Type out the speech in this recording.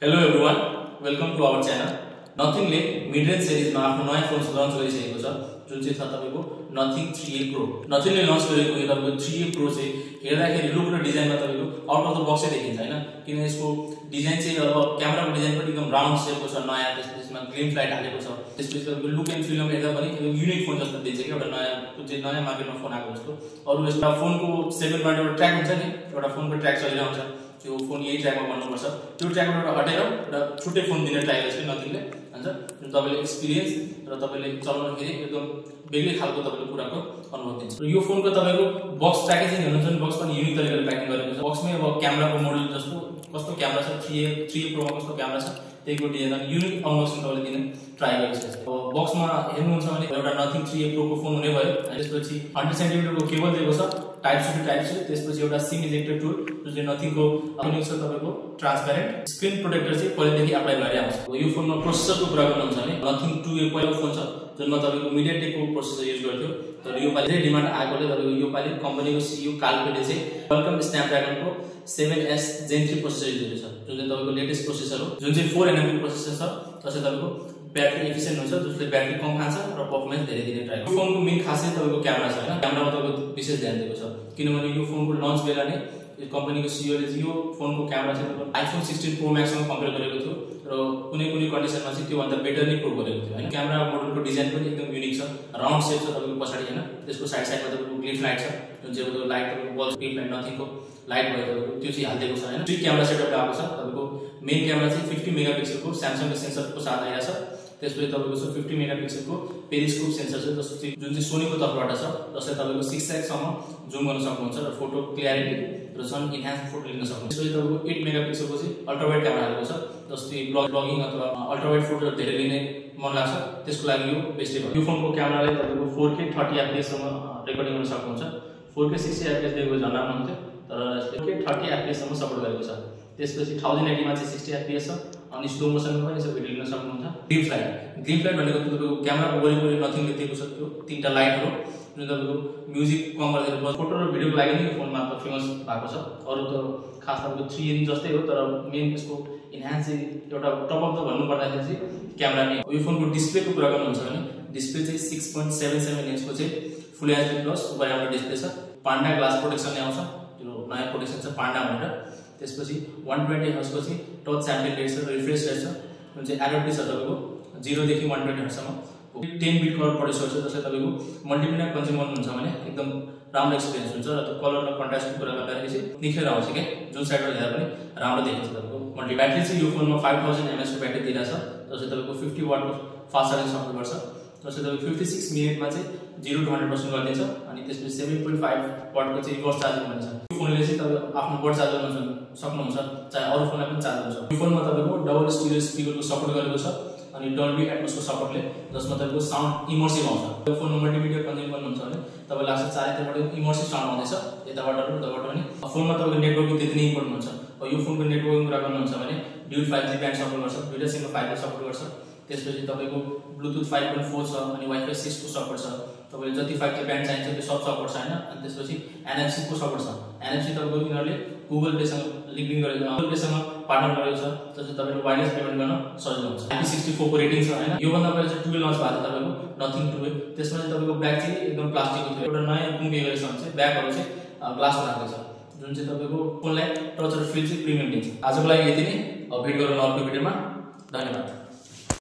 Hello everyone, welcome to our channel. Nothing ले mid-range series में आफ्नो नयाँ फोन लन्च गरिसकेको छ जुन चाहिँ छ तपाईको Nothing 3A Pro. Nothing ले लन्च गरेको यो तपाईको 3A Pro चाहिँ हेर्दाखेरि लुक र डिजाइनमा तपाईको आउट अफ द बक्स देखिन्छ हैन किन यसको डिजाइन चाहिँ अब क्यामेराको डिजाइन पनि एकदम राउन्ड शेपको छ नयाँ त्यसमा ग्लिम लाइट हालेको छ त्यसपछि तपाईको लुक एन्ड फिल हेर्दा पनि एकदम युनिक फोन जस्तो देखिन्छ के एउटा नयाँ मार्केटमा फोन आएको जस्तो अरु यसमा फोनको 7 बाट एउटा ट्र्याक हुन्छ नि एउटा फोनको ट्र्याक चलिरहन्छ त्यो फोन यही ट्र्याकमा भन्नुपर्छ त्यो ट्र्याकबाट हटेर एउटा छुट्टै फोन दिने ट्राई गरेछ नथिङले हुन्छ जुन तपाईले एक्सपिरियन्स र तपाईले चलाउनखेरि एकदम बेग्लै खालको तपाईले कुराको अनुभव दिन्छ र यो फोनको तपाईको बक्स प्याकेजिङ हेर्नुहुन्छ नि बक्स पनि युनिक तरिकाले प्याकिङ गरेको छ बक्समै अब क्यामेराको मोडल जस्तो कस्तो क्यामेरा छ 3A Pro मा कस्तो क्यामेरा छ त्यहीको डिजाइन युनिक अनबक्सिङ तपाईले दिन ट्राई गरेको छ अब बक्समा हेर्नुहुन्छ भने एउटा Nothing 3A Pro को फोन हुने भयो त्यसपछि 100 सेन्टिमिटर को केबल दिएको छ type C to type C त्यसपछि एउटा सिम इजेक्टर टुल जुन चाहिँ Nothing को युनिक छ तपाईको ट्रान्सपेरेन्ट स्क्रिन प्रोटेक्टर चाहिँ पहिलेदेखि अप्लाई गरेर आउँछ यो फोनमा प्रोसेसरको कुरा गर्नुहुन्छ भने Nothing 2A पहिलो फोन छ जुनमा तपाईको MediaTek को प्रोसेसर युज गर्थ्यो तर यो पालि डिमान्ड आएकोले तपाईको यो पालि कम्पनीको सीईओ काल्पेले चाहिँ क्वाल्कम स्न्यापड्रागन को 7S Gen 3 प्रोसेसर युज गरेको छ जुन चाहिँ तपाईको लेटेस्ट प्रोसेसर हो जुन चाहिँ 4nm को प्रोसेसर छ त्यसै तपाईको ब्याट्री एफिसिएन्ट हुन्छ जसले ब्याट्री कम खान्छ र परफर्मेन्स धेरै दिने ट्राई गर्छ फोनको मेन खासियत तपाईको क्यामेरा छ हैन क्यामेरामा तपाईको विशेष ध्यान दिएको छ किनभने यो फोनको लन्च बेला नै यो कम्पनीको सीईओ ले यो फोनको क्यामेरा चाहिँ आइफोन 16 प्रो म्याक्स सँग कम्पेयर गरेको थियो र कुनै कन्डिसनमा चाहिँ त्यो भन्दा बेटर नै प्रुभ गरेको थियो हैन क्यामेरा मोडलको डिजाइन पनि एकदम युनिक छ राउन्ड शेप छ तपाईको पछाडी हैन त्यसको साइडमा तपाईको ग्लिम लाइट छ जुन चाहिँ त्यो लाइट तपाईको बल ग्लिम लाइट Nothing को लाइट भएको त्यो चाहिँ हाल्दिएको छ हैन थ्री क्यामेरा सेटअप आएको छ तपाईको मेन क्यामेरा चाहिँ 50 मेगापिक्सल को Samsung को सेन्सरको साथ आइरा छ त्यसपछि तपाईको छ 50 मेगापिक्सल को पेरिस्कोप सेन्सर छ जस्तो चाहिँ जुन चाहिँ सोनीको तर्फबाट छ जसले तपाईको 6x सम्म जुम गर्न सक्नुहुन्छ र फोटो क्ल्यारिटी र झन् इन्हान्स फोटो लिन सक्नुहुन्छ त्यसपछि तपाईको 8 मेगापिक्सल को चाहिँ अल्ट्रा वाइड क्यामेरा हालेको छ जस्तै ब्लगिङ अथवा अल्ट्रा वाइड फोटो धेरै लिने मन लाग्छ त्यसको लागि यो बेस्ट हो यो फोनको क्यामेराले तपाईको 4K 30 fps सम्म रेकर्डिङ गर्न सक्नुहुन्छ 4K 60 fps दिएको झन् राम्रो हुन्थ्यो तर यसले 30 fps सम्म सपोर्ट गरेको छ त्यसपछि 1080 मा चाहिँ 60 fps छ अनि स्लो मोसनमा पनि यसो भिडियो लिन सक्नुहुन्छ ग्लिम लाइट भनेको तपाईको क्यामेराको वरिपरि Nothing दिएको छ त्यो तीनटा लाइटहरु जुन तपाईको म्युजिक कम गर्दै फोटो र भिडियोको लागि नै यो फोन मात्र फेमस भएको छ अरु त खास तपाईको 3A जस्तै हो तर मेन यसको इन्हान्स एउटा टप अफ द भन्नु पर्दाखेरि चाहिँ क्यामेरा नै यो फोनको डिस्प्लेको कुरा गर्नुहुन्छ भने डिस्प्ले चाहिँ 6.77 इन्च को चाहिँ full HD plus super AMOLED display छ पान्डा ग्लास प्रोटेक्सन नै आउँछ त्यो नयाँ प्रोटेक्सन छ पान्डा भनेर त्यसपछि 120 हर्ट्ज को चाहिँ टच स्याम्पलिङ रेट छ रिफ्रेश रेट छ जुन चाहिँ एडप्टिभ छ तपाईको 0 देखि 120 हर्ट्ज सम्म 10 बिट कलर प्रोड्युसर छ जसले तपाईको मल्टिमिडिया कन्ज्युम गर्नुहुन्छ भने एकदम राम्रो एक्सपिरियन्स हुन्छ र कलर र कन्ट्रास्टको कुरा गर्दाखेरि चाहिँ निखेर आउँछ के जुन साइडबाट हेर्दा पनि राम्रो देखिन्छ तपाईको मल्टी ब्याट्री चाहिँ यो फोनमा 5000 mAh को ब्याट्री दिइरा छ जसले तपाईको 50 वाट को फास्ट चार्जिङ सपोर्ट गर्छ जसले तपाईको 56 मिनेटमा चाहिँ 0 to 100% गरिदिन्छ अनि त्यसपछि 7.5 वाट को चाहिँ रिभर्स चार्जिङ भन्छ यो फोनले चाहिँ तपाईको आफ्नो बोर्ड चार्ज गर्न सक्नुहुन्छ चाहे अरु फोनलाई पनि चार्ज हुन्छ यो फोनमा तपाईको डबल स्टिरियो स्पिकरको सपोर्ट गरेको छ अनि डल्बी एटमोसको सपोर्टले जसमा तपाईको साउन्ड इमर्सिभ आउँछ यो फोनमा मल्टिमिडिया कन्ज्युम गर्नुहुन्छ भने तपाईलाई लाग्छ चारैतिरबाट इमर्सिभ साउन्ड आउँदैछ यताबाट र उताबाट पनि फोनमा तपाईको नेटवर्किङ त्यति नै इम्पोर्टेन्ट हुन्छ यो फोनको नेटवर्किङ कुरा गर्नुहुन्छ भने ड्युल 5G ब्यान्ड सपोर्ट गर्छ दुईटा सिमको 5G सपोर्ट गर्छ त्यसपछि तपाईको ब्लुटुथ 5.4 छ अनि वाइफाई 6 को सपोर्ट छ तपाईले जति 5G ब्यान्ड चाहिन्छ त्यो सब सपोर्ट छ हैन अनि त्यसपछि NFC को सपोर्ट छ NFC तपाईको यिनीहरुले गुगल पे सँग लिंकिङ गरेको छ गुगल पे सँग पार्टनर गरेको छ जसले तपाईले वायरलेस पेमेन्ट गर्न सजिलो हुन्छ IP64 को रेटिङ छ हैन यो भन्दा पहिले चाहिँ 2A लन्च भएको तपाईको Nothing 2A त्यसमा चाहिँ तपाईको ब्याक चाहिँ एकदम प्लास्टिकको थियो एउटा नयाँ गुम के गरेछ भने चाहिँ ब्याकहरु चाहिँ ग्लासको राखेको छ जुन चाहिँ तपाईको फोनलाई टच र फिल चाहिँ प्रिमियम दिन्छ आजको लागि यति नै अब भेट गरौँ अर्को भिडियोमा धन्यवाद